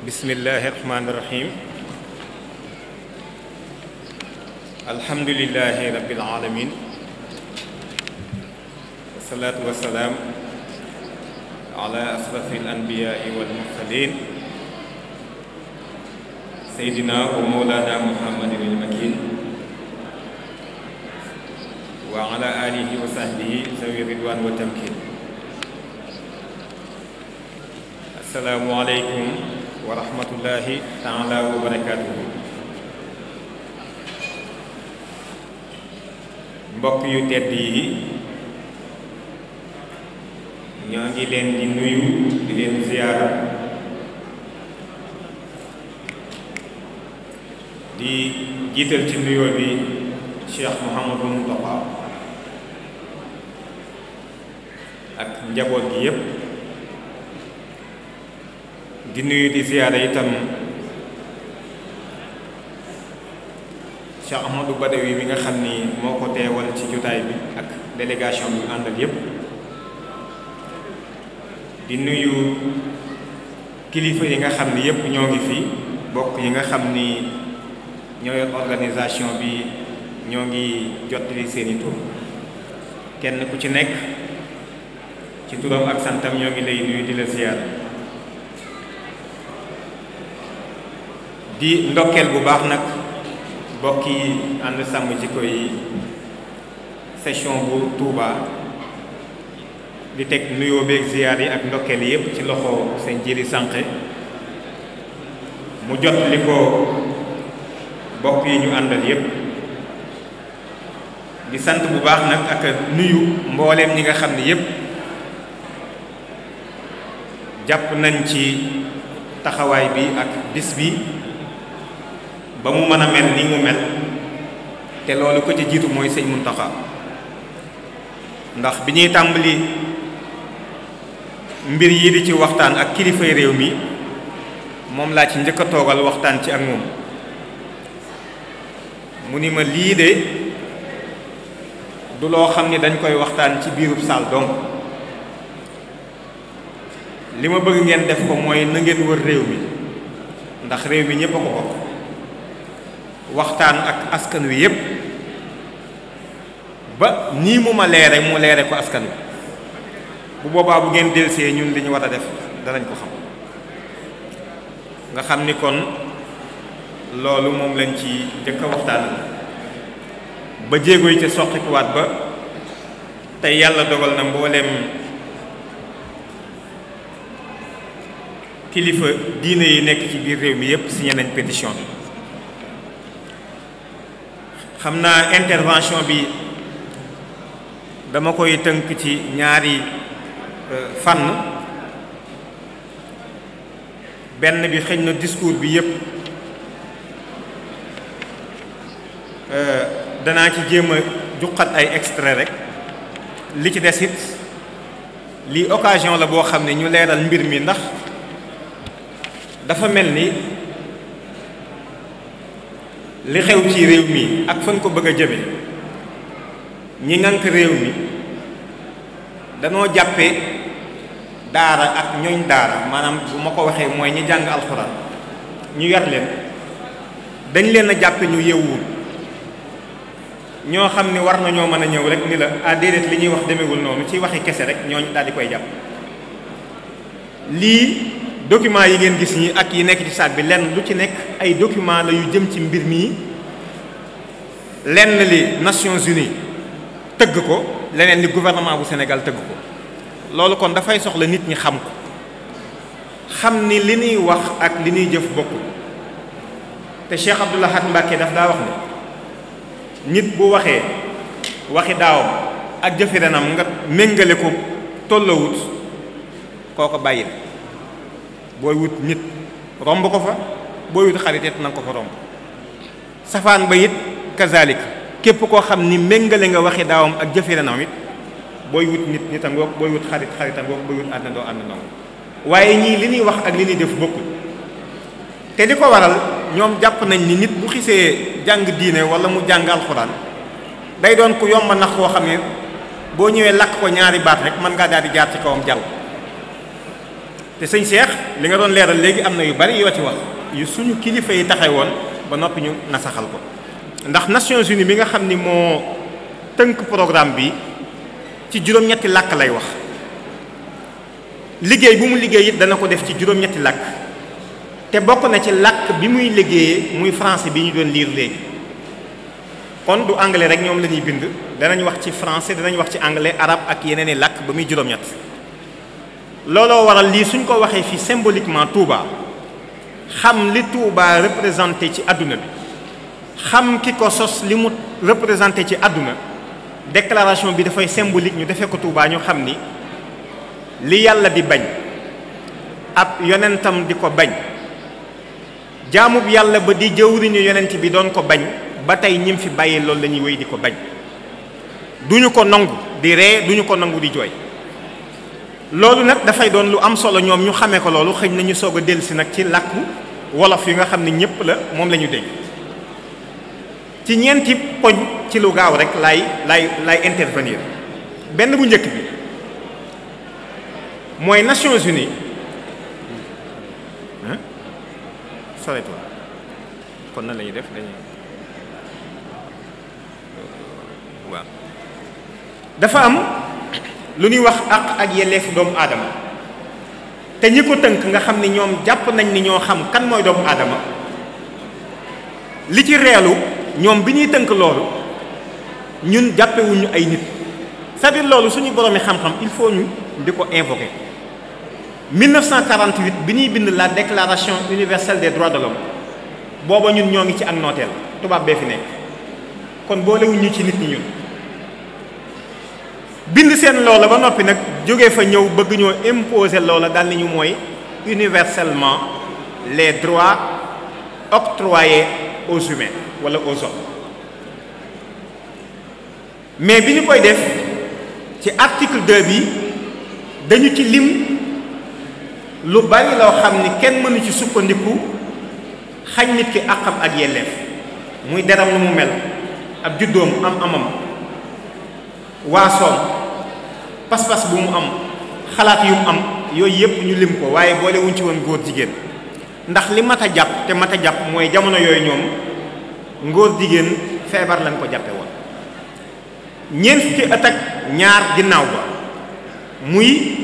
bismillahi rahmaani rahim alhamdulillahi rabbil alamin wasalaatu wasalaam ala asrafil anbiyaai wal mursalin seydina wa mawlana muhammadin al makin wa ala alihi wa sahbihi zawi ridwan wa tamkin. assalaamu aleykum wa rahmatullahi taala wa barakatuhu. mbokk yu tedd yi ñoo ngi leen di nuyu di leen ziyaara di jiital ci nuyoo bi Cheikh Mouhamadou Mountakha ak njaboot gi yépp di nuyu di ziyaara itam Cheikh Ahmadou Badawi mi nga xam ni moo ko teewal ci jotaay bi ak délégation bi àndal yépp di nuyu kilifa yi nga xam ni yépp ñoo ngi fi bokk yi nga xam ni ñooy organisation bi ñoo ngi jottali seeni tur kenn ku ci nekk ci turam ak santam ñoo ngi lay nuyu di la ziyaara di ndokkeel bu baax nag mbokk yi ànd sàmm jikko yi session bu Touba di teg nuyoo beeg ziyaar yi ak ndokkeel yépp ci loxo seen jëri sànqe mu jot li ko mbokk yi ñu àndal yépp di sant bu baax nag ak nuyu mbooleem ñi nga xam ne yépp jàpp nañ ci taxawaay bi ak bis bi ba mu mën a mel ni mu mel te loolu ko ci jiitu mooy sëñ Muntaxa ndax bi ñuy tàmbali mbir yi di ci waxtaan ak kilifay réew mi moom laa ci njëkk a toogal waxtaan ci ak moom mu ni ma lii de du loo xam ni dañ koy waxtaan ci biirub saal donc li ma bëgg ngeen def ko mooy na ngeen wër réew mi ndax réew mi ñépp a ko bokk waxtaan ak askan wi yépp ba nii mu ma leere mu leere ko askan wi bu boobaa bu ngeen delsee ñun li ñu war a def danañ ko xam nga xam ni kon loolu moom lañ ci njëkk a waxtaan ba jéego yi ca soqikuwaat ba tey yàlla dogal na mbooleem kilifa diine yi nekk ci biir réew mi yépp signé nañ pétition bi xam naa intervention bi dama koy tënk ci ñaari fànn benn bi xëñ na discours bi yépp danaa ci jéem a juqat ay extrait rek li ci des it lii occasion la boo xam ne ñu leeral mbir mi ndax dafa mel ni li xew ci réew mi ak fañ ko bëgg a jëme ñi ngànk réew mi danoo jàppe daara ak ñooñ daara maanaam bu ma ko waxee mooy ñi jàng alxuraan ñu yar leen dañ leen a jàppe ñu yewwul ñoo xam ni war nañoo mën a ñëw rek ni la ah déedéet li ñuy wax demewul noonu ci waxi kese rek ñooñ daal di koy jàpp lii document yi ngeen gis ñi ak yi nekk ci saak bi lenn lu ci nekk ay document la yu jëm ci mbir mii lenn li Nations Unies tëgg ko leneen li gouvernement bu Sénégal tëgg ko loolu kon dafay soxla nit ñi xam ko xam ni li ñuy wax ak li ñuy jëf bokkul te Cheikh Abdoul Ahad Mbacké daf daa wax ne nit bu waxee waxi daawam ak jëfi renam nga méngale ko tollawut kooko bàyyil booy wut nit romb ko fa booy wut xarit it na nga ko fa romb safaan ba it kazalik képp koo xam ni méngale nga waxi daawam ak jëfi renam it booy wut nit a ngoog booy wut xarit a ngoog booy wut àndandoo waaye ñii li ñuy wax ak li ñuy def bokkul te li ko waral ñoom jàpp nañ ni nit bu xisee jàng diine wala mu jàng alxuraan day doon ku yomb nax koo xam ne boo ñëwee lakk ko ñaari baat rek mën ngaa daal di jaar ci kawam jàll te sëñ Cheikh li nga doon leeral léegi am na yu bari yoo ci wax yu suñu kilifa yi taxee woon ba noppi ñu nasaxal ko ndax Nations Unies mi nga xam ni moo tënk programme bi ci juróom-ñetti làkk lay wax liggéey bu mu liggéey it dana ko def ci juróom-ñetti làkk te bokk na ci làkk bi muy liggéeyee muy français bi ñu doon lire léegi kon du anglais rek ñoom la ñuy bind danañ wax ci français danañ wax ci anglais arabe ak yeneen i làkk ba muy juróom-ñett looloo waral lii suñ ko waxee fii symboliquement Touba xam li Touba représenté ci àdduna bi xam ki ko sos li mu représenté ci àdduna déclaration bi dafay symbolique ñu defee ko Touba ñu xam ni li yàlla di bañ ab yonentam di ko bañ jaamub yàlla ba di jëwriñu yonent bi doon ko bañ ba tey ñim fi bàyyi loolu la ñuy wéy di ko bañ duñu ko nangu di ree duñu ko nangu di jooy loolu nag dafay doon lu am solo ñoom ñu xamee ko loolu xëy nañu soog a dellusi nag ci làkku wolof yi nga xam ne ñëpp la moom la ñu dégg ci ñeenti poñ ci lu gaaw rek lay intervenir benn bu njëkk bi mooy Nations Unies soreetoo kon nan la ñuy def dañuy waaw dafa am lu ñuy wax àq ak yelleefu doomu aadama te ñi ko tënk nga xam ni ñoom jàpp nañ ni ñoo xam kan mooy doomu aadama li ci reelu ñoom bi ñuy tënk loolu ñun jàppewuñu ay nit c'est-à-dire loolu suñu boroomi xam-xam il faut ñu di ko invoquer 1948 bi ñuy bind la déclaration universelle des droits de l'homme booba ñun ñoo ngi ci ak nooteel tubaab bee fi nekk kon boolewuñu ci nit ñi ñun bind seen loola ba noppi nag jóge fa ñëw bëgg ñoo imposer loola daal ni ñu mooy universellement les droits octroyés aux humains wala aux hommes mais bi ñu koy def ci article 2 bi dañu ci lim lu bari loo xam ni kenn mënu ci sukkandiku xañ nit ki àqam ak yelleef muy deram lu mu mel ab juddoom amam waasoom pas-pas bu mu am xalaat yu mu am yooyu yëpp ñu lim ko waaye boole wuñ ci woon góor jigéen ndax li mat a jàpp te mat a jàpp mooy jamono yooyu ñoom ngóor jigéen feebar lañ ko jàppe woon ñeent fukki at ak ñaar ginnaaw ba muy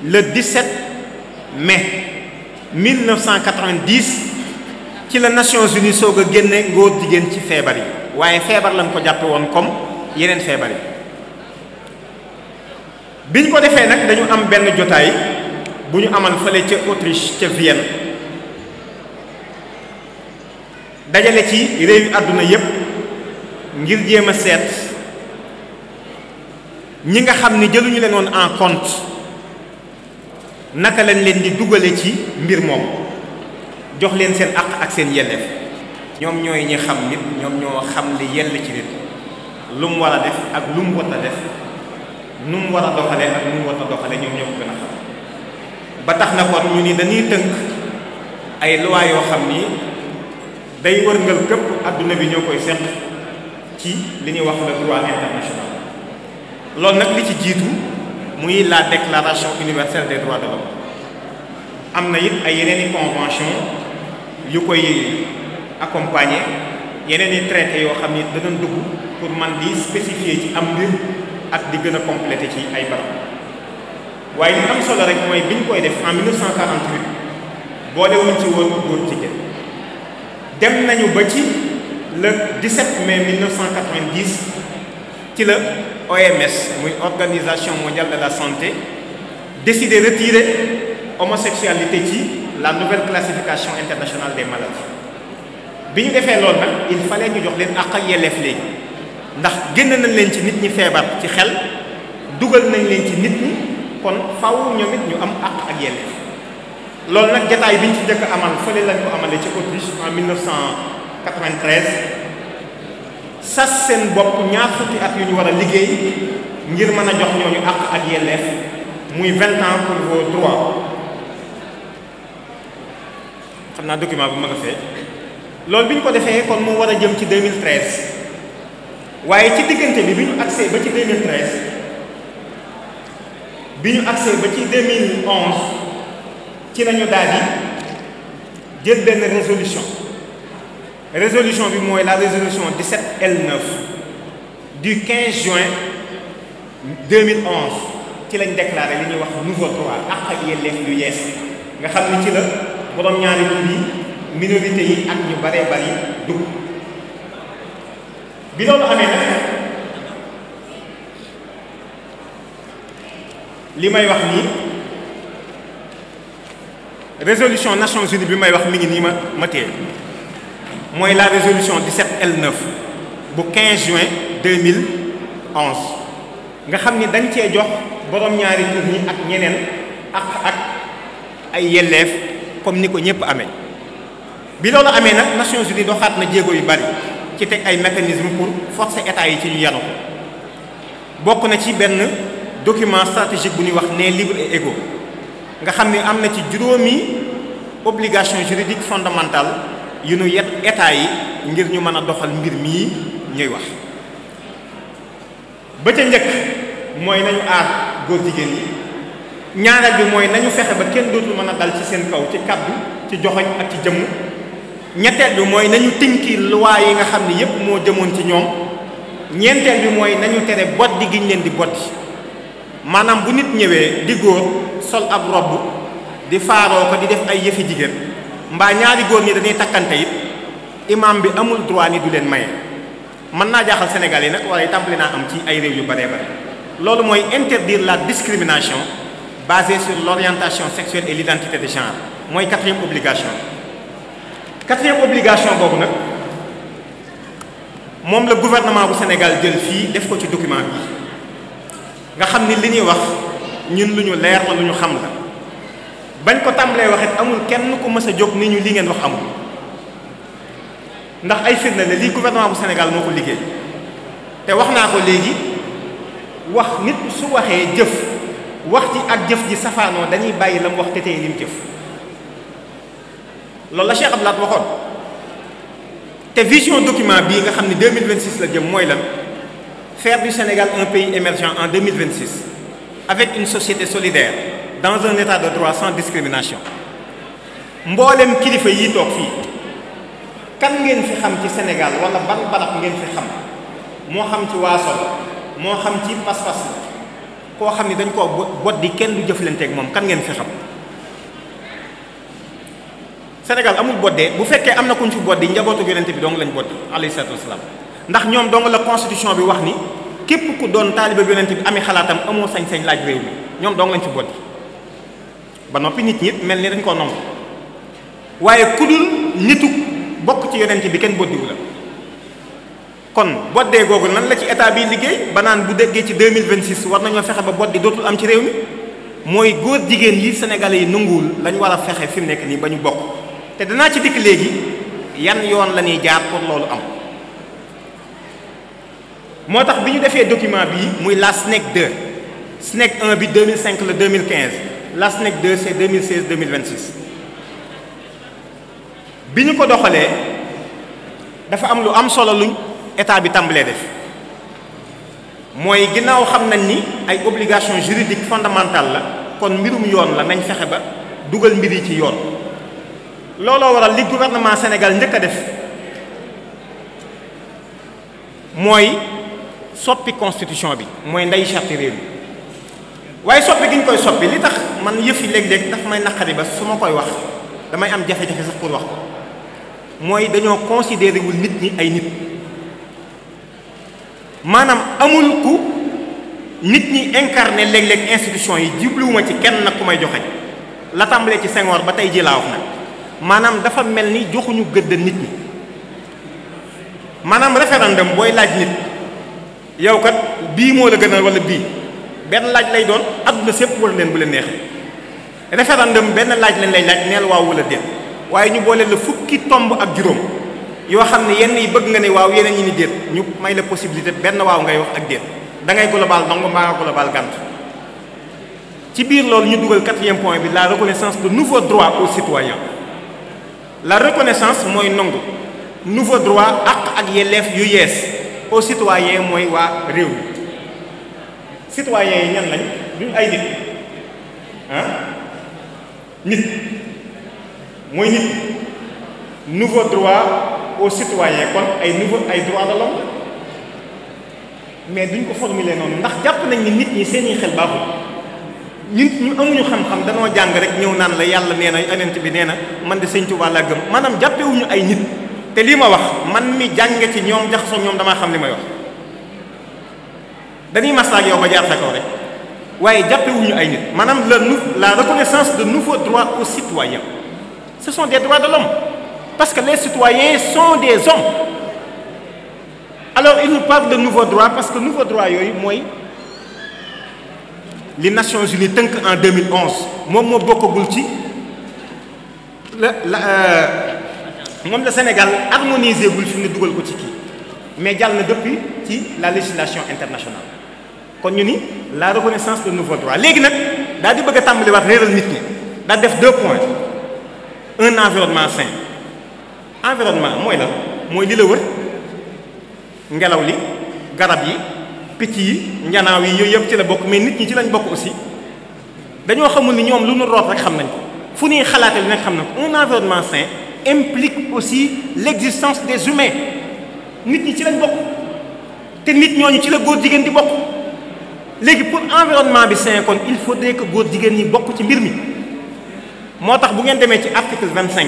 le 17 mai 1990 ci la Nations Unies soog a génne ngóor jigéen ci feebar yi waaye feebar lañ ko jàppe woon comme yeneen feebar yi biñ ko defee nag dañu am benn jotaay bu ñu amal fële ca Autriche ca Vienne dajale ci réewi àdduna yépp ngir jéem a seet ñi nga xam ni jëluñu leen woon en compte naka lañ leen di dugale ci mbir moom jox leen seen àq ak seen yelleef ñoom ñooy ñi xam nit ñoom ñoo xam li yell ci nit lu mu war a def ak lu mu war a def nu mu war a doxalee ak nu mu war a doxalee ñoom ñoo ko gën a xam ba tax na kon ñu ni dañuy tënk ay loi yoo xam ni day wërngal këpp adduna bi ñoo koy seq ci li ñuy wax le droit international loolu nag li ci jiitu muy la déclaration universelle des droits de l'homme am na it ay yeneen i convention yu koy accompagner yeneen i traité yoo xam ni danañ dugg pour man di spécifier ci am mbir ak di gën a complété ci ay barab waaye li am solo rek mooy bi ñu koy def en 1948 boolewuñ ci woon góor jigéen dem nañu ba ci le 17 mai 1990 ci la OMS muy organisation mondiale de la santé décidé retirer homosexualité ci la nouvelle classification internationale des maladies bi ñu defee loolu nag il fallait ñu jox leen àq ak yelleef léegi ndax génn nañ leen ci nit ñi feebar ci xel dugal nañ leen ci nit ñi kon faaw ñoom it ñu am àq ak yelleef loolu nag jataay bi ñu ci njëkk amal fële lañ ko amalee ci Autriche en 1993 sas seen bopp ñaar fukki at yu ñu war a liggéey ngir mën a jox ñooñu àq ak yelleef muy 20 ans pour vos droits xam naa document bi ma nga fee loolu bi ñu ko defee kon mu war a jëm ci 2013 waaye ci diggante bi ñu agsee ba ci 2013 bi ñu agsee ba ci 2011 ci lañu daal di jël benn résolution bi mooy la résolution 17L9 du 15 juin 2011 ci lañ déclaré li ñuy wax nouveau droit ak yelleef yu yees nga xam ni ci la borom ñaari tur yi minorité yi ak ñu baree bari dugg bi loolu amee nag li may wax nii résolution Nations Unies bi may wax mi ngi nii ma téye mooy la résolution 17L9 bu 15 juin 2011 nga xam ni dañ cee jox borom ñaari tur ñi ak ñeneen ak ay yelleef comme ni ko ñëpp amee bi loolu amee nag Nations Unies doxaat na jéego yu bari ci teg ay mécanismes pour forcer état yi ci ñu yanu ko bokk na ci benn document stratégique bu ñuy wax né libre et égaux nga xam ni am na ci juróomi obligation juridique fondamentale yu nu yet état yi ngir ñu mën a doxal mbir mii ñuy wax ba ca njëkk mooy nañu aar góor jigéen yi ñaareel bi mooy nañu fexe ba kenn dootul mën a dal ci seen kaw ci kaddu ci joxoñ ak ci jëmm ñetteel bi mooy nañu tinki loi yi nga xam ne yépp moo jëmoon ci ñoom ñeenteel bi mooy nañu tere boddi gi ñu leen di boddi maanaam bu nit ñëwee di góor sol ab robb di faaroo ko di def ay yëfi jigéen mbaa ñaari góor ñi dañuy takkante it imam bi amul droit ni du leen maye mën naa jaaxal Sénégal yi nag waaye tàmbali naa am ci ay réew yu baree bare loolu mooy interdire la discrimination basée sur l'orientation sexuelle et l'identité de genre mooy quatrième obligation boobu nag moom la gouvernement bu Sénégal jël fii def ko ci document bi nga xam ni li ñuy wax ñun lu ñu leer la lu ñu xam la bañ ko tàmbalee waxit amul kenn ku mës a jóg ni ñu li ngeen wax amul ndax ay firnde la lii gouvernement bu Sénégal moo ko liggéey te wax naa ko léegi wax nit su waxee jëf wax ji ak jëf ji safaanoo dañuy bàyyi la mu wax te tey li mu jëf loolu la Cheikh Abdou Lahad waxoon te vision document bii nga xam ne 2026 la jëm mooy lan faire du Sénégal un pays émergent en 2026 avec une société solidaire dans un état de droit sans discrimination mboolem kilifa yi toog fii kan ngeen fi xam ci Sénégal wala ban barab ngeen fi xam moo xam ci waaso la moo xam ci pas-pas la koo xam ni dañ koo boddi kenn du jëflanteeg moom kan ngeen fi xam Sénégal amul boddee bu fekkee am na kuñ fi boddi njabootu yonente bi dong lañ boddi alayhi salaatu wasalaam ndax ñoom dong la constitution bi wax ni képp ku doon taaliba yonente bi ami xalaatam amoo sañ-sañ laaj réew mi ñoom dong lañ fi boddi ba noppi nit ñi mel ni dañ koo nangu waaye ku dul nitu bokk ci yonente bi kenn boddiwu la kon boddee googu nan la ci état bi liggéey ba naan bu déggee ci 2026 war nañoo fexe ba boddi dootul am ci réew mi mooy góor jigéen yi sénégalais yi nanguwul lañu war a fexe fi mu nekk nii ba ñu bokk te danaa ci dikk léegi yan yoon la ñuy jaar pour loolu am moo tax bi ñu defee document bii muy la SNEC 2 SNEC 1 bi 2005 la 2015 la SNEC 2 c'est 2016 2026 bi ñu ko doxalee dafa am lu am solo luñ état bi tàmbalee def mooy ginnaaw xam nañ ni ay obligation juridique fondamentale la kon mbirum yoon la nañ fexe ba dugal mbir yi ci yoon looloo waral li gouvernement Sénégal njëkk a def mooy soppi constitution bi mooy ndey charte réew mi waaye soppi gi ñu koy soppi li tax man yëf yi léeg-léeg daf may naqari ba su ma koy wax damay am jafe-jafe sax pour wax ko mooy dañoo considéré wul nit ñi ay nit maanaam amul ku nit ñi incarné léeg-léeg institution yi jubluwuma ci kenn nag ku may joxe la tàmbalee ci Senghor ba tey ji laa wax nag maanaam dafa mel ni joxuñu gëdd nit ñi maanaam référendum booy laaj nit yow kat bii moo la gënal wala bii benn laaj lay doon adduna sépp wala leen bu leen neexee référendum benn laaj lañ lay laaj neel waaw wala déet waaye ñu boole la fukki tomb ak juróom yoo xam ne yenn yi bëgg nga ne waaw yeneen yi ni déet ñu may la possibilité benn waaw ngay wax ak déet da ngay global dong mbaa nga global gànt ci biir loolu ñu dugal 4e point bi la reconnaissance de nouveaux droits aux citoyens la reconnaissance mooy nangu nouveau droit ak yelleef yu yees aux citoyens mooy waa réew mi citoyens yi ñan lañ duñ ay nit nit mooy nit nouveau droit aux citoyens kon ay droit de l'homme mais duñ ko formuler noonu ndax jàpp nañ ni nit ñi seeni xel baaxul ñu amuñu xam-xam danoo jàng rek ñëw naan la yàlla nee na yonent bi nee na man de Sëñ Tuubaa laa gëm maanaam jàppewuñu ay nit te lii ma wax man mi jànge ci ñoom jaxasoo ñoom damaa xam li may wax dañuy maslaak yow ba jaar sa kaw rek waaye jàppewuñu ay nit maanaam la reconnaissance de nouveaux droits aux citoyens ce sont des droits de l'homme parce que les citoyens sont des hommes alors il nous parle de nouveaux droits parce que nouveaux droits yooyu mooy li Nations Unies tënk en 2011 moom moo bokkagul ci moom la Sénégal harmonisé gul fi ne dugal ko ci kii mais jàll na depuis ci la législation internationale kon ñu ni la reconnaissance de nouveaux droits léegi nag daal di bëgg a tàmbali wax réeral nit ñi daal def 2 points un environnement sain environnement mooy la mooy li la wër ngelaw li garab yi picc yi njanaaw yi yooyu yëpp ci la bokk mais nit ñi ci lañ bokk aussi dañoo xamul ni ñoom lu nu root rek xam nañ ko fu ñuy xalaate li nag xam na ko un environnement sain implique aussi l'existence des humains nit ñi ci lañ bokk te nit ñooñu ci la góor jigéen di bokk léegi pour environnement bi sain kon il faudrait que góor jigéen ñi bokk ci mbir mi moo tax bu ngeen demee ci article 25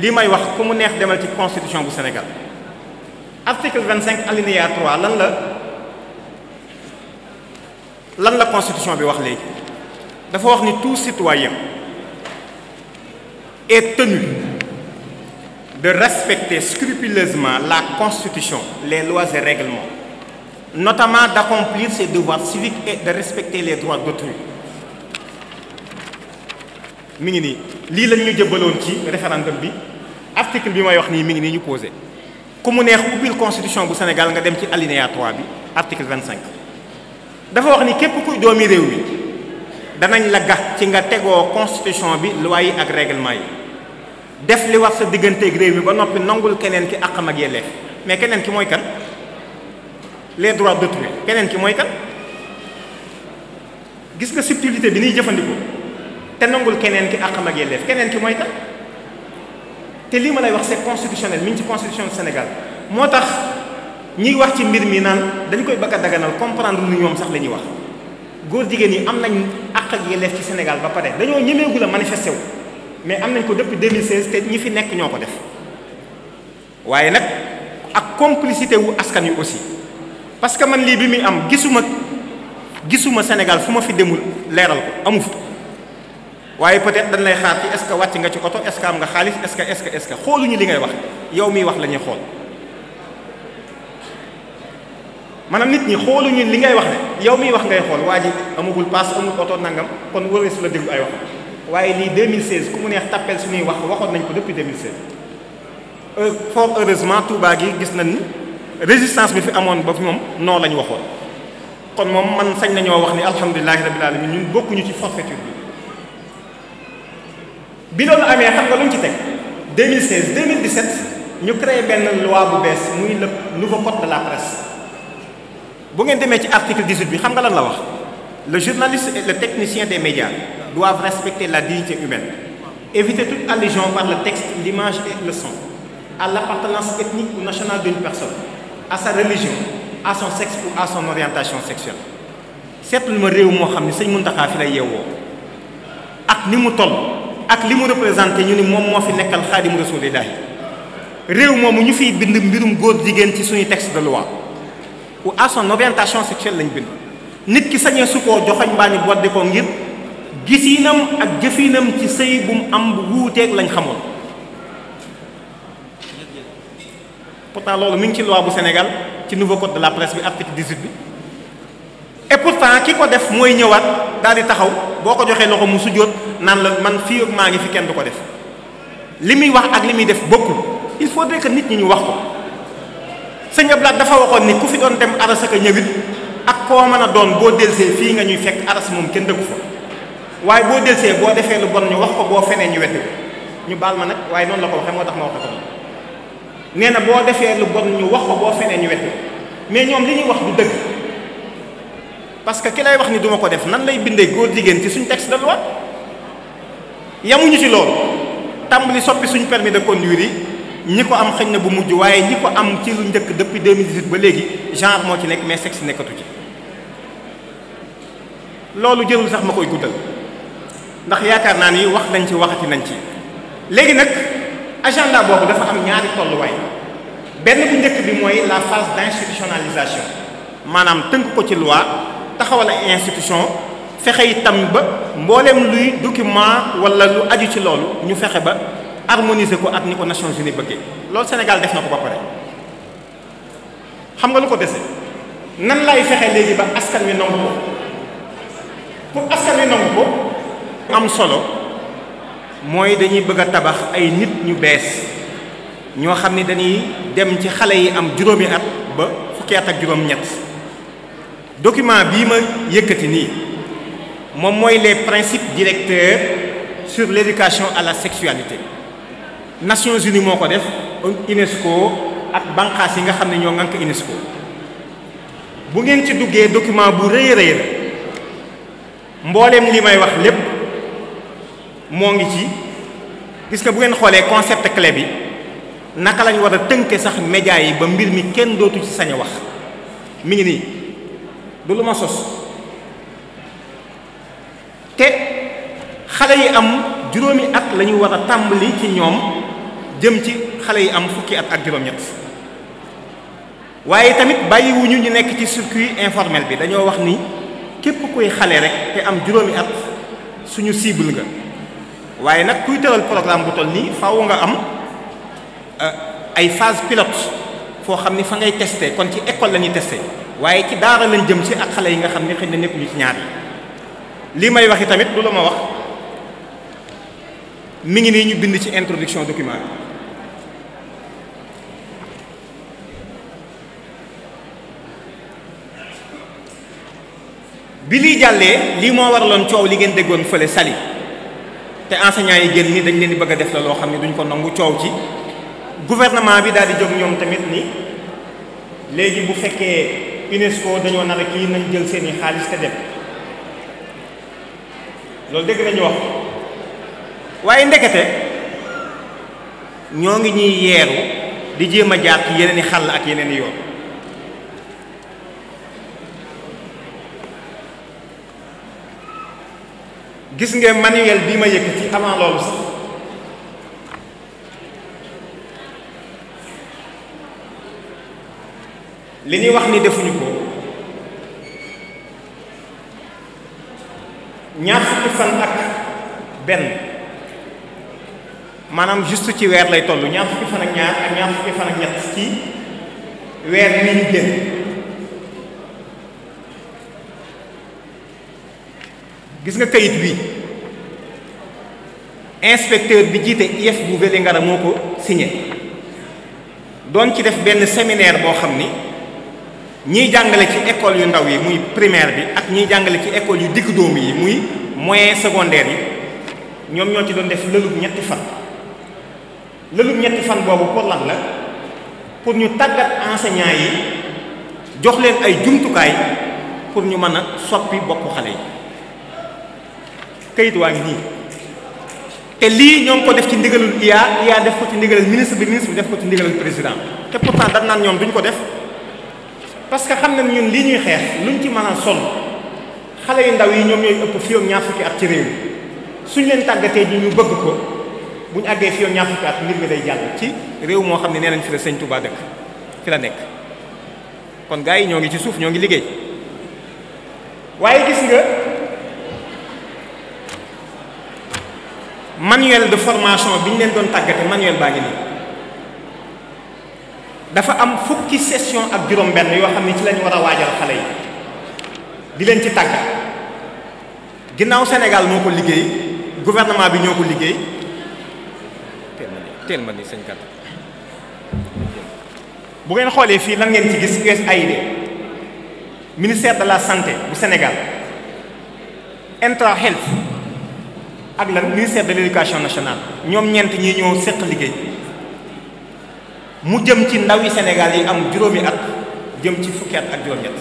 lii may wax ku mu neex demal ci constitution bu Sénégal article 25 alinéa 3 lan la constitution bi wax léegi dafa wax ni tout citoyen est tenu de respecter scrupuleusement la constitution les lois et règlements notamment d'accomplir ses devoirs civiques et de respecter les droits d'autrui mi ngi nii lii lañ ñu jëbbaloon ci référendum bi article bi may wax nii mi ngi nii ñu posé ku mu neex ubbil constitution bu Sénégal nga dem ci alinéa 3 bi article 25 dafa wax ni képp kuy doomi réew mi danañ la gax ci nga tegoo constitution bi loi yi ak règlement yi def li war sa digganteeg réew mi ba noppi nangul keneen ki àqam ak yelleef mais keneen ki mooy kan les droits d'autrui keneen ki mooy kan gis nga subtilité bi ñuy jëfandikoo te nangul keneen ki àqam ak yelleef keneen ki mooy kan te lii ma lay wax c'est constitutionnel mi ngi ci constitution du Sénégal moo tax ñiy wax ci mbir mi naan dañ koy bëgg a daganal comprendre lu ñoom sax la ñuy wax góor jigéen yi am nañ àq ak yelleef ci Sénégal ba pare dañoo ñemeegul a manifesté wu mais am nañ ko depuis 2016 te ñi fi nekk ñoo ko def waaye nag ak complicité wu askan wi aussi parce que man lii bi muy am gisuma Sénégal fu ma fi demul leeral ko amu fa waaye peut-être dañ lay xaar ci est-ce que wàcc nga ci oto est-ce que am nga xaalis est-ce que xooluñu li ngay wax yow miy wax la ñuy xool maanaam nit ñi xooluñu li ngay wax ne yow miy wax ngay xool waa ji amagul paas amul oto nangam kon wëree su la déglu ay wax waaye lii 2016 ku mu neex tappel suñuy wax waxoon nañ ko depuis 2016 fort heureusement Touba gi gis nañ ni résistance bi fi amoon ba fi moom non la ñu waxoon kon moom man sañ nañoo wax ni alhamdulilahi rabbil alamin ñun bokkuñu ci forfaiture bi loolu amee xam nga lu ñu ci teg 2016 2017 ñu créé benn loi bu bees muy le nouveau code de la presse bu ngeen demee ci article 18 bi xam nga lan la wax le journaliste et le technicien des médias doivent respecter la dignité humaine éviter toute allusion par le texte l'image et le son à l'appartenance ethnique ou nationale d'une personne à sa religion à son sexe ou à son orientation sexuelle seetlu ma réew moo xam ne sëñ Muntaxa fi lay yeewoo ak ni mu toll ak li mu représenté ñu ni moom moo fi nekkal Xaadimu Rasuulillaahi réew moomu ñu fiy bind mbirum góor jigéen ci suñu texte de loi ou à son orientation sexuelle lañ bind nit ki sañee su koo joxoñ mbaa ñu boddi ko ngir gisiinam ak jëfiinam ci sëy bu mu am bu wuuteeg lañ xamoon pourtant loolu mi ngi ci loi bu Sénégal ci nouveau code de la presse bi article 18 bi et pourtant ki ko def mooy ñëwaat daal di taxaw boo ko joxee loxo mu sujjóot naan la man fii ak maa ngi fi kenn du ko def li muy wax ak li muy def bokkul il faudrait que nit ñi ñu wax ko sëñ Abdoulaye dafa waxoon ni ku fi doon dem aras ak ñëwit ak koo mën a doon boo delsee fii nga ñuy fekk aras moom kenn dëkku fa waaye boo delsee boo defee lu bon ñu wax ko boo fenee ñu wedd ñu baal ma nag waaye noonu la ko waxee moo tax ma wax ko nee na boo defee lu bon ñu wax ko boo fenee ñu wedd mais ñoom li ñuy wax du dëgg parce que ki lay wax ni duma ko def nan lay bindee góor jigéen ci suñu texte de loi yamuñu ci loolu tàmbali soppi suñu permis de conduire yi ñi ko am xëñ na bu mujj waaye ñi ko am ci lu njëkk depuis 2018 ba léegi genre moo ci nekk mais sexe nekkatu ci. loolu jërul sax ma koy guddal ndax yaakaar naa ni wax nañ ci waxati nañ ci léegi nag agenda boobu dafa am ñaari tolluwaay benn bu njëkk bi mooy la phase d'institutionnalisation maanaam tënk ko ci loi taxawal ay institution fexe itam ba mboolem luy document wala lu aju ci loolu ñu fexe ba harmoniser ko ak ni ko Nations Unies bëggee loolu Sénégal def na ko ba pare. xam nga lu ko dese nan lay fexe léegi ba askan wi nangu ko pour askan wi nangu ko am solo mooy dañuy bëgg a tabax ay nit ñu bees ñoo xam ni dañuy dem ci xale yi am juróomi at ba fukki at ak juróom-ñett document bii ma yëkkati nii moom mooy les principes directeurs sur l'éducation à la sexualité Nations Unies moo ko def UNESCO ak banqaas yi nga xam ne ñoo ngànk UNESCO bu ngeen ci duggee document bu rëy rëy la mbooleem li may wax lépp moo ngi ci gis nga bu ngeen xoolee concept clé bi naka lañ war a tënke sax média yi ba mbir mi kenn dootu ci sañ a wax mi ngi nii du lu ma sos te xale yi am juróomi at la ñu war a tàmbali ci ñoom jëm ci xale yi am fukki at ak juróom-ñett waaye tamit bàyyiwuñu ñu nekk ci circuit informel bi dañoo wax ni képp kuy xale rek te am juróomi at suñu cible nga waaye nag kuy tëral programme bu toll nii faaw nga am ay phase pilote foo xam ni fa ngay testé kon ci école la ñuy testé waaye ci daara lañ jëm ci ak xale yi nga xam ni xëy na nekkuñu ci ñaar yi lii may waxi tamit du la ma wax mi ngi nii ñu bind ci introduction document bi lii jàllee lii moo waraloon coow li ngeen déggoon fële Saly te enseignants yi génn ni dañ leen di bëgg a def la loo xam ne duñ ko nangu coow ci gouvernement bi daal di jóg ñoom tamit ni léegi bu fekkee UNESCO dañoo nar a kii nañ jël seeni xaalis te dem loolu dégg nañu wax waaye ndekete ñoo ngi ñuy yeeru di jéem a jaar ci yeneen i xàll ak yeneen i yoon gis nga manuel bi ma yëkkati avant loolu sax li ñuy wax ni defuñu ko ñaar fukki fan ak benn maanaam juste ci weer lay toll ñaar fukki fan ak ñaar ak ñaar fukki fan ak ñett ci weer wi ñu génn gis nga kayit bi inspecteur bi jiite IEF bu Vélingara moo ko signé doon ci def benn séminaire boo xam ni ñiy jàngale ci école yu ndaw yi muy primaire bi ak ñiy jàngale ci école yu digg dóomu yi muy moyen secondaire yi ñoom ñoo ci doon def lëlub ñetti fan lëlub ñetti fan boobu pour lan la pour ñu tàggat enseignants yi jox leen ay jumtukaay pour ñu mën a soppi boppu xale yi kayit waa ngi nii te lii ñoo ngi ko def ci ndigalul IA def ko ci ndigalal ministre bi def ko ci ndigalal président te pourtant dañ naan ñoom duñ ko def parce que xam nañ ñun lii ñuy xeex luñ ci mën a sonn xale yu ndaw yi ñoom ñooy ëpp fii ak ñaar fukki at ci réew suñ leen tàggatee ji ñu bëgg ko bu ñu àggee fii ak ñaar fukki at mbir mi day jàll ci réew moo xam ne nee nañ fi la sëñ Touba dëkk fi la nekk kon gars yi ñoo ngi ci suuf ñoo ngi liggéey waaye gis nga manuel de formation bi ñu leen doon tàggate manuel baa ngi nii dafa am fukki session ak juróom-benn yoo xam ne ci lañ war a waajal xale yi di leen ci tàggat ginnaaw Sénégal moo ko liggéey gouvernement bi ñoo ko liggéey teel ma ni sëñ kat bu ngeen xoolee fii lan ngeen ci gis USAID ministère de la santé bu Sénégal Intra Health ak lan ministère de l'éducation nationale ñoom ñeent ñi ñoo seq liggéey mu jëm ci ndaw yi Sénégal yi am juróomi at jëm ci fukki at ak juróom-ñett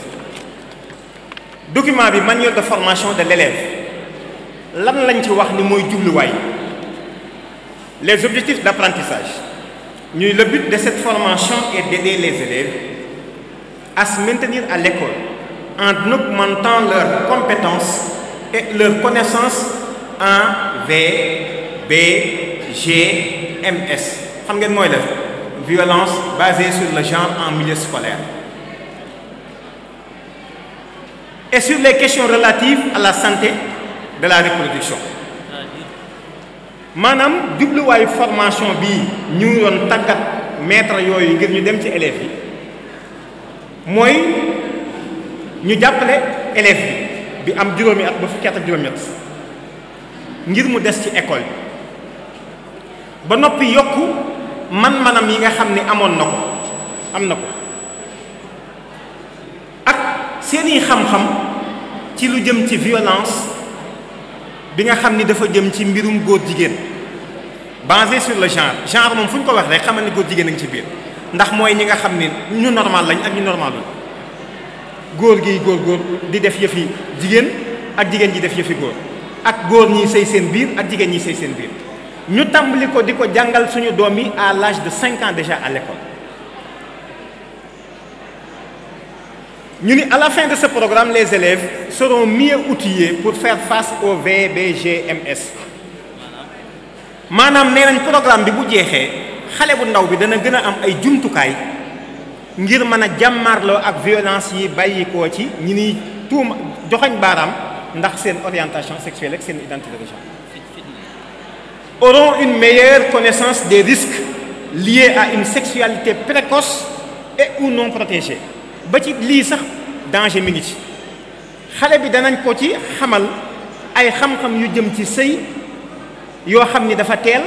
document bi manuel de formation de l'élève lan lañ ci wax ni mooy jubluwaay Les objectifs d'apprentissage. Le but de cette formation est d'aider les élèves à se maintenir à l'école en augmentant leurs compétences et leurs connaissances en V, B, G, MS. Xam ngeen mooy la violence basée sur le genre en milieu scolaire. Et sur les questions relatives à la santé de la reproduction. Maanaam jubluwaayu formation bii ñu doon tàggat maître yooyu ngir ñu dem ci élèves yi mooy ñu jàppale élève bi am juróomi at ba fukki at ak juróomi at ngir mu des ci école bi ba noppi yokku man-manam yi nga xam ne am na ko ak seeni xam-xam ci lu jëm ci violence bi nga xam ni dafa jëm ci mbirum góor jigéen basé sur le genre moom fu ñu ko wax rek xamal ni góor jigéen a ngi ci biir ndax mooy ñi nga xam ni ñu normal lañ ak ñu normalul góor gi góor di def yëfi jigéen ak jigéen ji def yëfi góor ak góor ñi sëy seen biir ak jigéen ñi sëy seen biir ñu tàmbali ko di ko jàngal suñu doom yi à l'âge de 5 ans déjà à l'école. ñu ni à la fin de ce programme les élèves seront mieux outillés pour faire face au VBGMS. maanaam nee nañ programme bi bu jeexee xale bu ndaw bi dana gën a am ay jumtukaay ngir mën a jàmmarloo ak violence yi bàyyikoo ci ñi ni tuuma joxañ baaraam ndax seen orientation sexuelle ak seen identité de genre. Auront une meilleure connaissance des risques liés à une sexualité précoce et ou non protégée. ba ci lii sax danger mi ngi ci xale bi danañ ko ci xamal ay xam-xam yu jëm ci sëy yoo xam ni dafa teel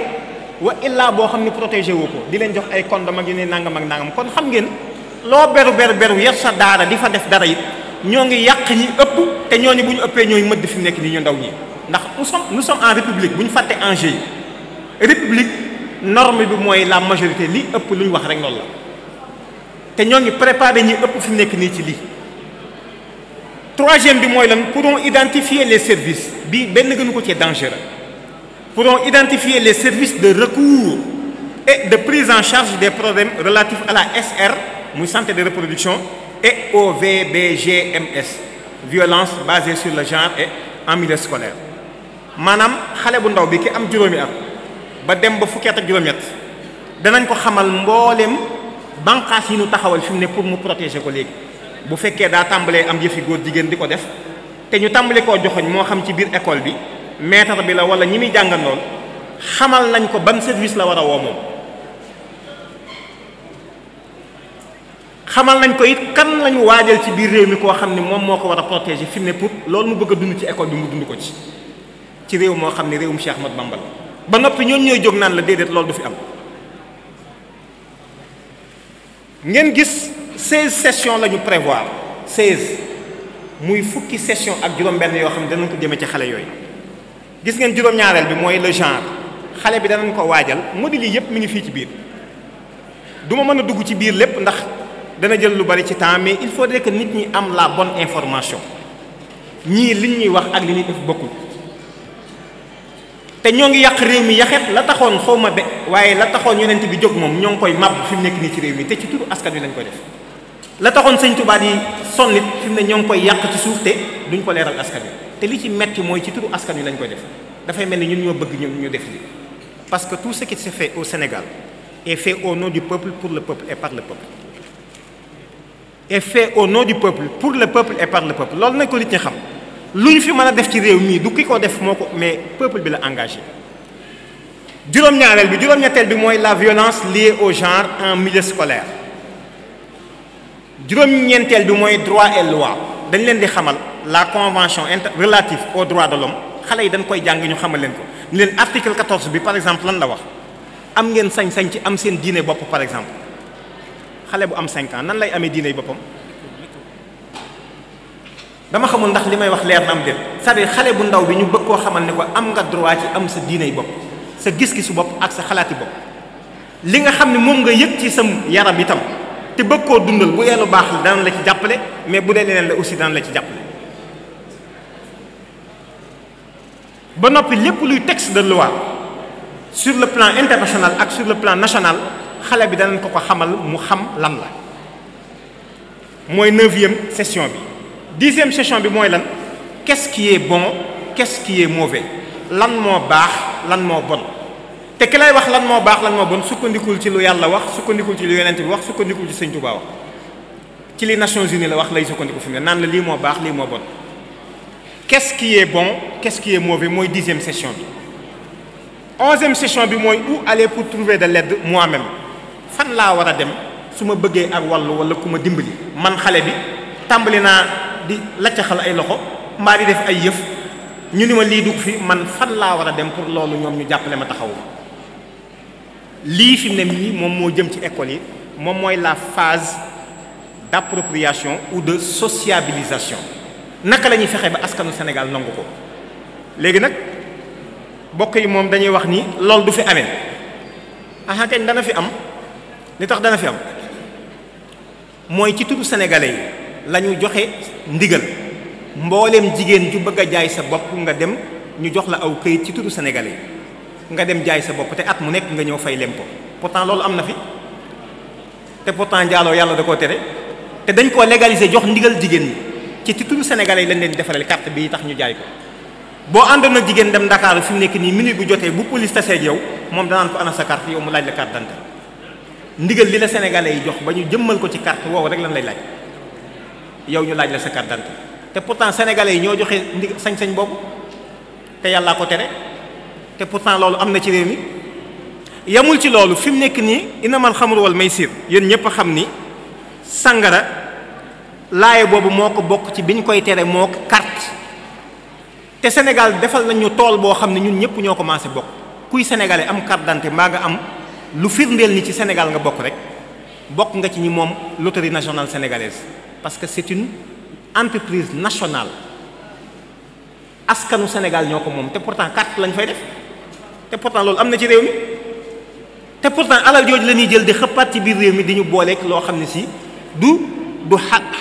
wa illaa boo xam ni protégé wu ko di leen jox ay condom ak yu ne nangam ak nangam kon xam ngeen loo beru yar sa daara di fa def dara it ñoo ngi yàq ñi ëpp te ñooñu bu ñu ëppee ñooy mëdd fi mu nekk nii ñu ndaw ñi ndax nous sommes en république bu ñu fàtte enjeu yi république norme bi mooy la majorité li ëpp lu ñu wax rek loolu la te ñoo ngi préparé ñi ëpp fi mu nekk nii ci lii. Troisième bi mooy lan pourront identifier les services bi benn gënu ko ci dangereux pourront identifier les services de recours et de prise en charge des problèmes relatifs à la SR muy santé de reproduction et au VBGMS violence basée sur le genre et en milieu scolaire maanaam xale bu ndaw bi ki am juróomi at ba dem ba fukki at ak juróom-ñett danañ ko xamal mbooleem banqaas yi ñu taxawal fi mu ne pour mu protéger ko léegi bu fekkee daa tàmbalee am yëfi góor jigéen di ko def te ñu tàmbali koo joxoñ moo xam ci biir école bi maître bi la wala ñi muy jàngandoon xamal nañ ko ban service la war a woo moom xamal nañ ko it kan lañu waajal ci biir réew mi koo xam ne moom moo ko war a protéger fi mu ne pour loolu mu bëgg a dund ci école bi mu dund ko ci réew moo xam ne réewum Cheikh Ahmadou Bamba la ba noppi ñoom ñooy jóg naan la déedéet loolu du fi am ngeen gis 16 sessions la ñu prévoir 16 muy fukki session ak juróom-benn yoo xam ne danañ ko jëmee ci xale yooyu gis ngeen juróom-ñaareel bi mooy le genre xale bi danañ ko waajal modèle yi yëpp mi ngi fii ci biir du ma mën a dugg ci biir lépp ndax dana jël lu bari ci temps mais il faudrait que nit ñi am la bonne information ñii liñ ñuy wax ak li ñuy def bokkul te ñoo ngi yàq réew mi yaxet la taxoon xawma de waaye la taxoon yonent bi jóg moom ñoo ngi koy màbb fi mu nekk nii ci réew mi te ci turu askan wi lañ koy def la taxoon sëñ Tuubaa yi sonnit fi mu ne ñoo ngi koy yàq ci suuf te duñ ko leeral askan wi te li ci metti mooy ci turu askan wi lañ koy def dafay mel ni ñun ñoo bëgg ñu def li parce que tout ce qui se fait au Sénégal est fait au nom du peuple pour le peuple et par le peuple est fait au nom du peuple pour le peuple et par le peuple loolu nañ ko nit ñi xam lu ñu fi mën a def ci réew mii du ki ko def moo ko mais peuple bi la engagé juróom-ñetteel bi mooy la violence liée au genre en milieu scolaire juróom-ñeenteel bi mooy droit et loi dañ leen di xamal la convention relative aux droits de l'homme xale yi dañ koy jàng ñu xamal leen ko ni leen article 14 bi par exemple lan la wax am ngeen sañ-sañ ci am seen diine bopp par exemple xale bu am 5 ans nan lay amee diine boppam dama xamul ndax li may wax leer na am déet c'est-à-dire xale bu ndaw bi ñu bëgg koo xamal ne ko am nga droit ci am sa diiney bopp sa gis-gisu bopp ak sa xalaati bopp li nga xam ne moom nga yëg ci sa yaram itam te bëgg koo dundal bu dee lu baax la dana la ci jàppale mais bu dee leneen la aussi dana la ci jàppale ba noppi lépp luy texte de loi sur le plan international ak sur le plan national xale bi danañ ko xamal mu xam lan la. mooy 9e session bi 10e session bi mooy lan qu'est-ce qui est bon qu'est-ce qui est mauvais lan moo baax lan moo bon te ki lay wax lan moo baax lan moo bon sukkandikul ci lu yàlla wax sukkandikul ci lu yonent bi wax sukkandikul ci Sëñ Tuubaa wax ci li Nations Unies la wax lay sukkandiku fi mu ne naan la lii moo baax lii moo bon qu'est-ce qui est bon qu'est-ce qui est mauvais mooy 10e session bi 11e session bi mooy où aller pour trouver de l'aide moi-même fan laa war a dem su ma bëggee ak wàllu wala ku ma dimbali man xale bi tàmbali naa di laccaxal ay loxo mbaa di def ay yëf ñu ni ma lii dugg fi man fan laa war a dem pour loolu ñoom ñu jàppale ma taxawu lii fi mu ne nii moom moo jëm ci école yi moom mooy la phase d'appropriation ou de sociabilisation naka la ñuy fexe ba askanu Sénégal nangu ko léegi nag bokk yi moom dañuy wax ni loolu du fi amee aha kañ dana fi am li tax dana fi am mooy ci turu sénégalais yi la ñu joxe ndigal mbooleem jigéen ju bëgg a jaay sa bopp nga dem ñu jox la aw këyit ci turu sénégalais yi nga dem jaay sa bopp te at mu nekk nga ñëw fay lempo pourtant loolu am na fi te pourtant njaaloo yàlla da koo tere te dañ koo légaliser jox ndigal jigéen ñi ci turu sénégalais yi lañ leen defarale carte bi tax ñu jaay ko boo àndoon ak jigéen dem Dakar fi mu nekk nii minute bu jotee bu police tasee yow moom danaan ko ana sa carte yow mu laaj la carte d'identité ndigal li la sénégalais yi jox ba ñu jëmmal ko ci carte woowu rek lan lay laaj yow ñu laaj la sa carte d'identité te pourtant sénégalais yi ñoo joxe sañ-sañ boobu te yàllaa ko tere te pourtant loolu am na ci réew mi yamul ci loolu fi mu nekk nii inamal xamru wal maysir yéen ñëpp a xam ni sangara laaye boobu moo ko bokk ci biñ koy tere moo ko carte te Sénégal defal nañu tool boo xam ne ñun ñëpp ñoo commencé bokk kuy sénégalais am carte d'identité mbaa nga am lu firndeel ni ci Sénégal nga bokk rek bokk nga ci ñi moom loterie nationale sénégalaise parce que c'est une entreprise nationale askanu Sénégal ñoo ko moom te pourtant carte lañ fay def te pourtant loolu am na ci réew mi te pourtant alal jooju la ñuy jël di xëppaat ci biir réew mi di ñu booleeg loo xam ne si du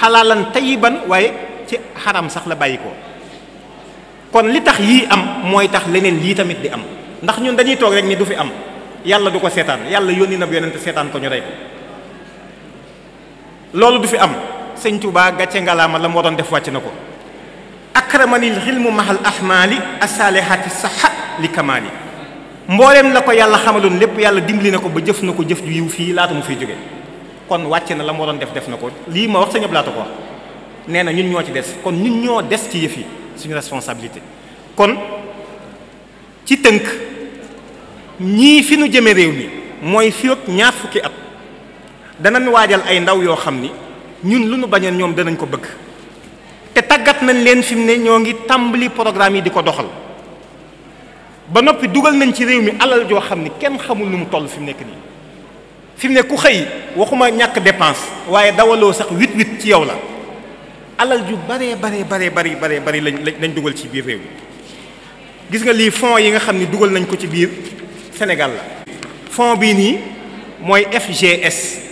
xalaalan tayiban waaye ci xaram sax la bàyyi ko kon li tax yii am mooy tax leneen lii tamit di am ndax ñun dañuy toog rek ni du fi am yàlla du ko seetaan yàlla yónni na bu yonent seetaan ko ñu rey ko loolu du fi am sëñ Tuubaa gàcce ngalaama la moo doon def wàcc na ko akramanil xilmu mahal ahmaali asaalihati saxa li kamaali mbooleem la ko yàlla xamaloon lépp yàlla dimbali na ko ba jëf na ko jëf ju yiw fii laata mu fiy jóge kon wàcc na la moo doon def na ko lii ma wax sëñ Abdou Lahat ko wax nee na ñun ñoo ci des kon ñun ñoo des ci yëf yi suñu responsabilité kon ci tënk ñii fi nu jëme réew mi mooy fii ak ñaar fukki at danañ waajal ay ndaw yoo xam ni ñun lu nu bañoon ñoom danañ ko bëgg te tàggat nañ leen fi mu ne ñoo ngi tàmbali programme yi di ko doxal ba noppi dugal nañ ci réew mi alal joo xam ni kenn xamul nu mu toll fi mu nekk nii fi mu ne ku xëy waxuma ñàkk dépense waaye dawaloo sax 8-8 ci yow la alal ju bari lañ dugal ci biir réew mi gis nga lii fonds yi nga xam ni dugal nañ ko ci biir Sénégal la fonds bii nii mooy FGS